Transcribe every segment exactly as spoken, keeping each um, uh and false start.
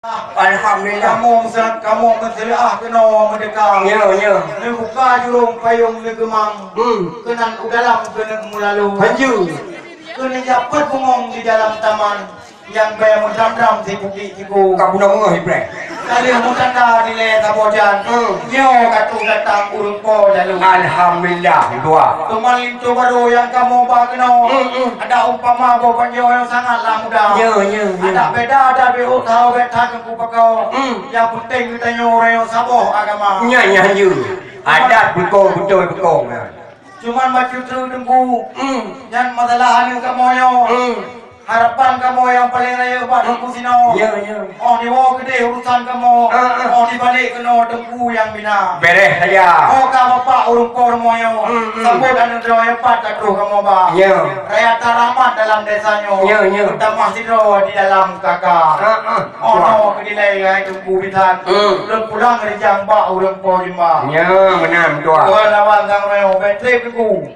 Alhamdulillah. Kamoe meusa-, kamoe meuseulah keunoe meudeuka. Ya, ya. Neubuka jurông payông neugeumang. Hmm. Keunan u dalam keuneuk meulalu. Hanjeuet. Keuneuk jak peuet bungöng di dalam taman. Nyang bèe meudram-dram sipuklik siku. Ka bunoe meungoh, Ibrahim. Ka lheueh meutanda dilèe saboh jan. Hmm. Nyoe ka troh datang ureueng po jalô. Alhamdulillah, dua. Teuma linto barô nyang kamoe ba keunoe. Hmm, hmm. Adak umpama boh panjoe nyang sangat lah muda. Ya, ya, ya. Adak beda, adak beuh tau bèk that teungku pakoe. Hmm. Nyang peunteng geutanyoe ureueng nyang saboh agama. Nya, nya, ya. Adat beutôi, beutôi, beutôi. Cuman bacut treuk teungku. Hmm. Nyan masalah aneuk kamoe nyoe. Hmm. Harapan kamoe nyang paleng rayeuk bak teungku sinoe. Ya, ya. Oh, diwoe keudeh urusan kamoe. Ah, ah. Oh, dibalek keunoe teungku nyang bina. Beres saja. Oh, ka bapak ureueng po rumoh nyoe. Hmm, hmm. Sambot aneuk droe nyang pat ka troh kamoe ba. Ya. Raya tarahmat dalam desa nyoe. Ya, ya. Peutamah sidroe di dalam kaka. Ah, ah. Oh, no, keudilai hai teungku bisan. Hmm. Lôn pulang rijang bak ureueng po rimba. Ya, meunan, tuan. Tuan lawan sang royo, bèk trép teungku.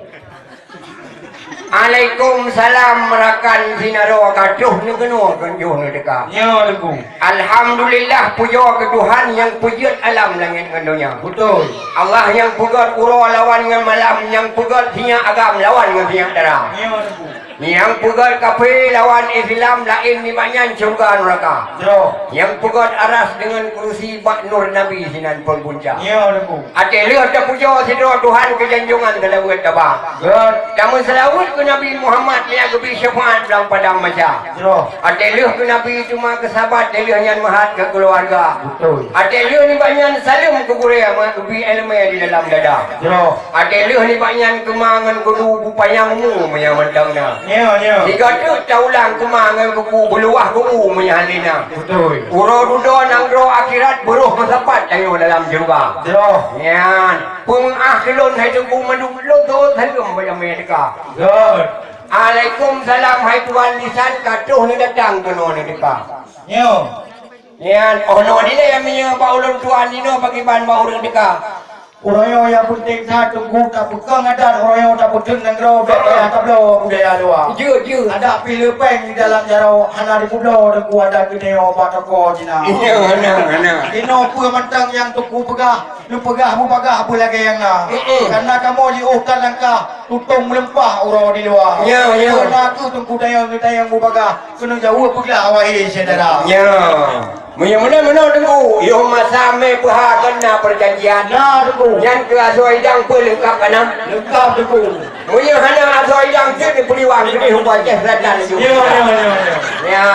Alaikumsalam, rakan sinaro ka troh neukeunoe keu jih neuteuka. Nyoe, Teungku. Alhamdulillah, pujoe keu Tuhan nyang peujeuet alam langét ngon donya. Beutôi. Allah nyang peugét uroe lawan ngon malam, nyang peugét sinyak agam lawan ngon sinyak dara. Nyoe, Teungku. Nyang peugét kafé lawan Islam, laén nibak nyan syeuruga neuraka. Jroh. Nyang peugét aras deungon kurusi bak nur Nabi sinan phon punca. Nyoe, Teungku. Até lheueh tapujoe sidroe Tuhan keu janjongan seulaweuet taba. Göt. Tameuseulaweuet keu Nabi Muhammad nyang geubri syafaat lam padang mahsyar. Jroh. Até lheueh keu Nabi teuma keu sahabat, até lheueh nyan meuhat keu keuluwarga. Beutôi. Até lheueh nibak nyan saleuem keu gurèe nyang geubri ileumèe di dalam dada. Jroh. Até lheueh nibak nyan keuma ngon kudu bupanyang umu meunyo mantong na. Nyoe, nyoe. Sigoe teuk taulang keuma ngon kuku beuluwah kuku meunyo hana na. Beutôi. Uroe dudoe nanggroe akhirat beurôh meusapat tanyoe dalam syeuruga. Jroh. Nyan. Peumeu'ah keu lôn hai Teungku mandum lôn tho saleuem bak jamèe teuka. Jroh. Alaikumsalam hai tuan bisan ka troh neudatang keunoe neuteuka. Nyoe. Nyan, oh, noe dilèe meunyoe bak ulôn tuan inoe pakriban bak ureueng teuka. Uroe nyoe nyang peunteng that Teungku tapeukong adat, uroe nyoe tapeuteun nanggroe bèk payah tabloe budaya luwa. Jeuet, jeuet. Adat pih leupeng di dalam jaroe hana jipeubloe Teungku adat geutanyoe bak toko jih na. Iya, hana, hana. Inoe peue mantong nyang Teungku peugah, neupeugah mubagah peue lagèe nyang na. Mm-mm. Kareuna kamoe jiôh that langkah tutông meuleumpah uroe di luwa. Ya, ya. Peue na keuh Teungku tayang-tayang mubagah keuneuk jaweueb peugah wahé syedara. Ya. Meunyoe meunan meunoe Teungku, yoh masa mé peuha kon na peujanjian. Na, Teungku. Nyan keu asoe idang peue leungkap ka na? Leungkap, Teungku. Meunyoe hana asoe idang, jeuet neupeuliwang keudeh u Aceh Selatan laju. Ya, ya, ya, ya. Ya.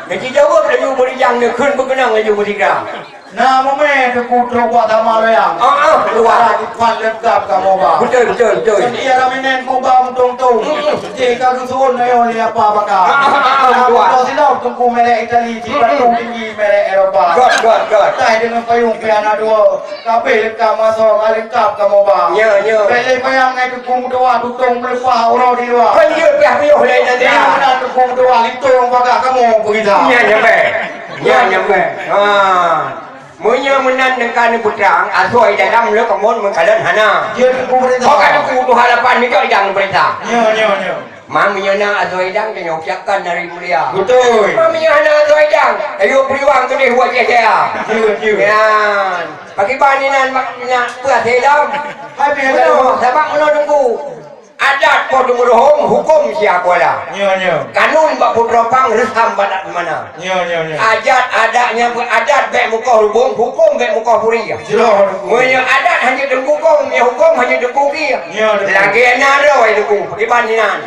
Neujijaweueb laju beurijang, neukheun beukeunong laju beusigra. Na mumè Teungku trok bak sama loyang. Ah, ah, keluar. Para ipan leungkap kamoe ba. Beutôi, beutôi, beutôi. Seuntia raminen muba meutong-tong. Hmm. Jih ka geusuon ayoe lé apa baka. Ah, ah, ah, ah, na keluar. Moto silop Teungku merek Itali, sipatu tinggi merek Eropa. Göt, göt, göt. Tai deungon payong pih hana dua. Kabeh leungkap maso ka leungkap kamoe ba. Ya, ya. Bèk lé payang ngai Teungku meutuah tutong meuleupah uroe di luwa. Kan jeuet piah piôh lé nanti. Ya, meunan Teungku meutuah lintong bagah kamoe peugisa. Ya, nyampe. Ya, nyampe. Ha. Meunyoe meunan neuka neupeutrang, asoe dalam le kamoe meukalon hana. Ya, Teungku peurintah. Kok ka Teungku tuha lapan nijak idang peurintah. Ya, ya, ya. Ma meunyoe na asoe idang, tanyoe ucapkan hari mulia. Beutôi. Ma meunyoe hana asoe idang, ayo peuriwang keudeh u Aceh Jaya. Beutôi, beutôi. Nyan. Pakriban inan mak, nak peue asoe idang? Hai, beutôi. Meunoe, sabab meunoe Teungku. Adat po teumeuruhom, huköm sia kuala. Nyo, nyo. Kanun bak putroe pang, reusam bak dak mana. Nyo, nyo, nyo. Adat, adat nyang adat bèk mukoh lubong, huköm bèk mukoh puri. Jroh. Meunyoe adat hana teungku huköm, nyoe huköm hana teungku kie. Nyo, teungku. Lagèe na droe teungku, pakriban inan.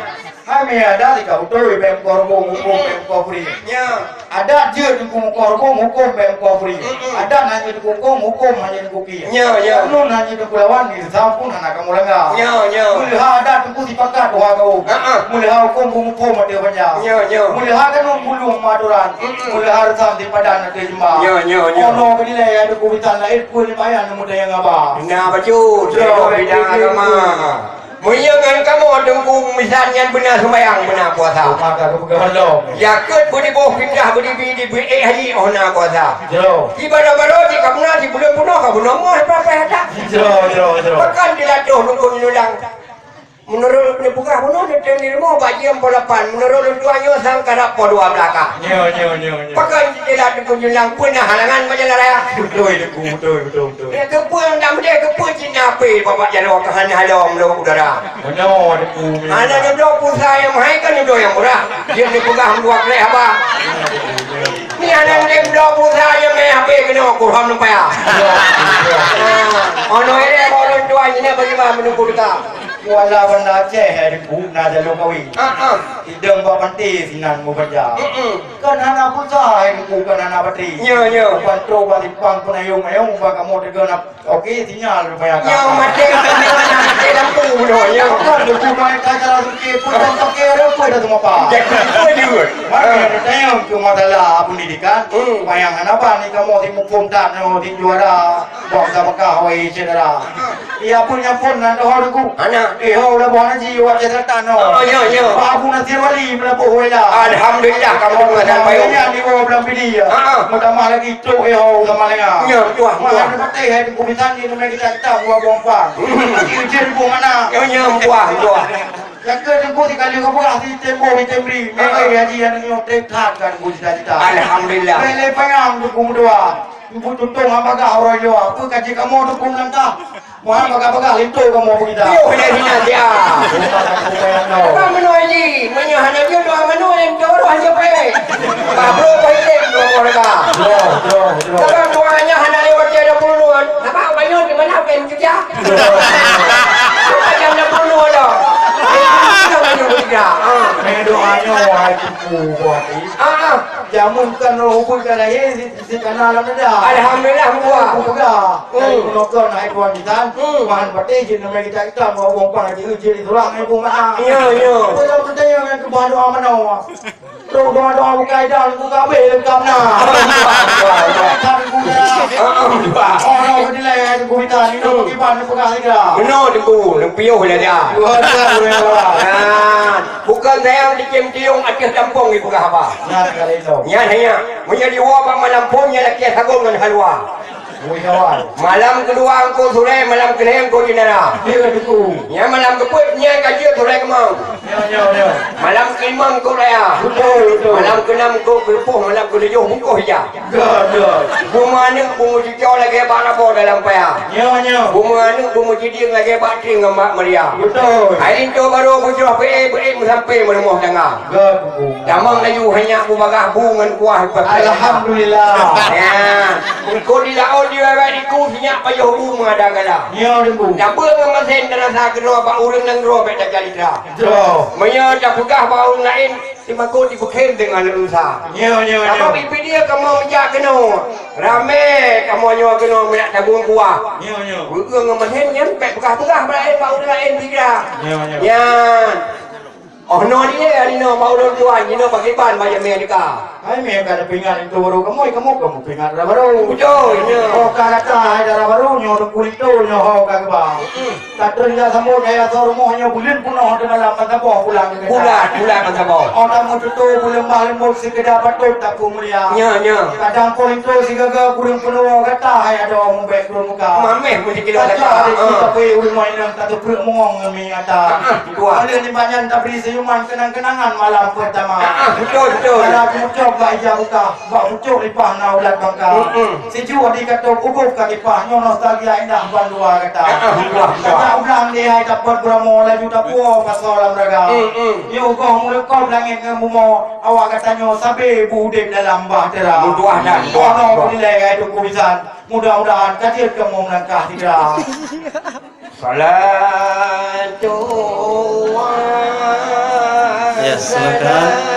Hai mi adat ka beutôi bèk mukoh lubong, huköm bèk mukoh puri. Nyo. Adat jeuet teungku mukoh huköm, huköm bèk mukoh puri. Mm-mm. Adat hana teungku huköm, huköm hana teungku kie. Nyo, nyo. Kanun hana teungku lawan, di reusam pun hana kamoe langga. Nyo, nyo. Meuleuha adat teungku sipakat tuha gaôm. Ha, ha. Meuleuha huköm beuhuköm ateueh panja. Nyo, nyo. Meuleuha kanun bulueng meuatoran. Mm-mm. Meuleuha reusam sipadan ateueh jeumba. Nyo, nyo, nyo. Ono keudilai nyang teungku bisan laén peue nibak nyan neumudayang haba. Nah, bacut. Jroh, bidang agama. Meunyoe ngon kamoe teungku misan nyan beuna sumbayang, beuna puasa. Maka geupeugah lom. Jakeuet beudiboh, fitrah beudibi, dibri ék haji óh na kuasa. Jroh. Di baro-baro di kamoe na, di buleuen bunoe ka bunoe moh, peue-peue ata. Jroh, jroh, jroh. Bahkan di ladoh rukon lulang. Meunurot neupeugah bunoe neutem di rumoh bak jeuem poh lapan. Meunurot lôn tuan nyoe sang karab poh dua beulakang. Nyo, nyo, nyo, nyo. Pakon cicila Teungku Julang peue na halangan bak jalan raya? Beutôi, Teungku, beutôi, beutôi, beutôi. Ya, keupeue nyang dam deh, keupeue cit na ape bak jaroe keuhan halom lôn udara? Meunoe, Teungku, meunoe. Hana neubloe pulsa nyang meuhai, kan neubloe nyang murah. Jeuet neupeugah meutuah krek haba. Ni hana neubloe pulsa nyang meuhai, H P keunoe, kurhom neupaya. Ya, ya. Ah, ono ilée bak ureueng tuan, jinoe bagaimana meununggu teuka? Kuala Banda Aceh, hai Teungku, na jalô kawé. Ah, ah. Idong bak panté sinan meubaja. Mm-mm. Kan hana pulsa, hai Teungku, kan hana batri. Nyo, nyo. Ban trok bak simpang peunayong-ayong, bak kamoe teuga na oke sinyal rupanya. Nyo, maté lampu, nyo, nyo. Kan Teungku, mai ka jalan sempit, pun tak pakai ada apa dah semua, Pak. Jadi, apa dia? Mana yang bertanya untuk masalah pendidikan? Hmm. Bayang hana ban ni kamoe si muphom that, nyo, si juara. Bak sapeue ka, wahai syedara. Iya pun nyan pun nan doho Teungku. Hana. Eh, ho, ulah boh haji, awak Aceh Selatan, ho. Oh, ya, ya. Pak Abu Nasir Wali, Meulaboh Wela. Alhamdulillah, kamoe meunan payong. Nyan di bawah Blang Pidi, ya. Ha, ha. Meutamah lagi trok, eh, ho, sama dengan. Ya, betul, betul. Mana ada pakai, hai Teungku Bisan, di nama kita, kita, buah bompang. Lagi ujian Teungku mana? Ya, ya, betul, betul. Nyang keu Teungku sikali geupeugah, si tembo, si tembri. Ha, ha. Memang haji yang nyoe, trek that, kan, Teungku cita-cita. Alhamdulillah. Lé-lé payang, Teungku meudoa. Ibu tutong abagah orang jua. Apa kaji kamu tu pun langkah? Muhammad bagah-bagah linto kamu apa kita? Yoh, dah hina dia. Bukan aku bayang kau. Apa menua ini? Menyuh hana dia doa menua yang dorong hanya payah. Bah bro, payah dua orang dah. Bro, bro, bro. Kalau doanya hana lewat dia ada puluhan. Apa banyak di mana pen kerja? Macam ada puluhan dah. Kita banyak kerja. Ah. Main doanya wahai cupu buat ni. Ah, ah. Jamun kan roh pun kan lahir. Di kana lam dada. Alhamdulillah, buah. Buah. Hmm. Dari penonton hai tuan bisan. Hmm. Bahan patéh jin nama kita kita mau bompang aja uji di surang ibu mana. Ya, ya. Kita percaya dengan kebahan doa mana. Doa doa doa bukai dan buka be lengkap nah. Buah, buah, buah. Kan buah. Ah, ah, buah. Oh, no, kedelai hai Teungku Bisan. Ini Teungku Iban, Teungku Kah Sigra. Benar, Teungku. Teungku Piyuh lah dia. Dua jam, dua jam. Nah, bukan saya dicium-cium atas tampung ni bukan apa. Nah, sekali itu. Nyan hanya. Meunyoe jiwoe bak malam phon, nyan lakée sagoe ngon halwa. Woi, kawan. Malam keudua Teungku Surée, malam keulhèe Teungku Jinara. Iya, betul. Nyan malam keupeuet, nyan ka jeuet Surée Keumang. Ya, ya, ya. Malam keulimong Teungku Raya. Betul, betul. Malam keunam Teungku Geureupoh, malam keutujoh bungkôh ija. Ya, ya. Bumoe aneuk bumoe cucoe lagée bak rabo dalam paya. Ya, ya. Bumoe aneuk bumoe cidieng lagée bak trieng ngon bak meuria. Betul. Hai linto barô beujroh beuék-beuék meusampé meurumoh tangga. Geuh, Teungku. Tamong laju hai nyak bubagaih bu ngon kuah leupah. Alhamdulillah. Ya. Eungkôt di laôt di bawah diku, si nyak pajoh bu meuada gala. Ya, Teungku. Dabeueng ngon masén dan rasa keudroe bak ureueng nyang droe bèk tacalitra. Droe. Meunyoe tapeugah bak ureueng laén, simakot jipeukhem deungon rusa. Ya, ya, ya. Sabab ipidia kamoe meujak keunoe. Ramé kamoe nyoe keunoe meuyak tagung kuah. Ya, ya. Ureueng ngon masén nyan bèk peugah-peugah bak laén, bak ureueng laén pikiran. Ya, ya. Nyan. Oh, no dia, hari no, bak ulôn tuan, jinoe pakriban bak jamé teuka. Hai mé ka tapeuingat linto barô kamoe, kamoe ka mupeuingat dara barô. Beutôi, nyo. Oh, ka gata hai dara barô, nyoe Teungku Linto, nyoe ho ka geuba. Mm-mm. Ka treun jak sambot hai asoe rumoh nyoe buleuen peunoh teumalam ban saboh pulang keu gata. Bulan, bulan ban saboh. Oh, tameututoe buleuen bah leumbot sikeudeh patôt tapeumulia. Nyo, nyo. Kadang po linto sigaga kureueng peunoh gata hai adoe mubèk turun muka. Mameh meusikilo gata. Tapi ureueng inong tateupeue mongong ngon mi gata. Ah, ah. Dua. Oleh nibak nyan tabri senyuman kenang-kenangan malam pertama. Ah, ah, betul, betul. Dalam mucok bak ija buka, bak pucuk lipah na ulat bangka. Mm-mm. Sejuk di katong ubuk ka lipah, nyoe nostalgia indah bandua gata. Ah, ah, betul, betul. Kata ulang di hai tapot beuramo laju tapuo pasoe lam raga. Mm-mm. Yôh goh meuleukob langét ngon bumoe, awak gata nyoe sabe beu udép dalam bahtera. Betul, dah, betul, betul. Ono dilèe hai Teungku Bisan. Mudah-mudahan ka jeuet kamoe meulangkah sigra. Salatu wa Ya, silakan.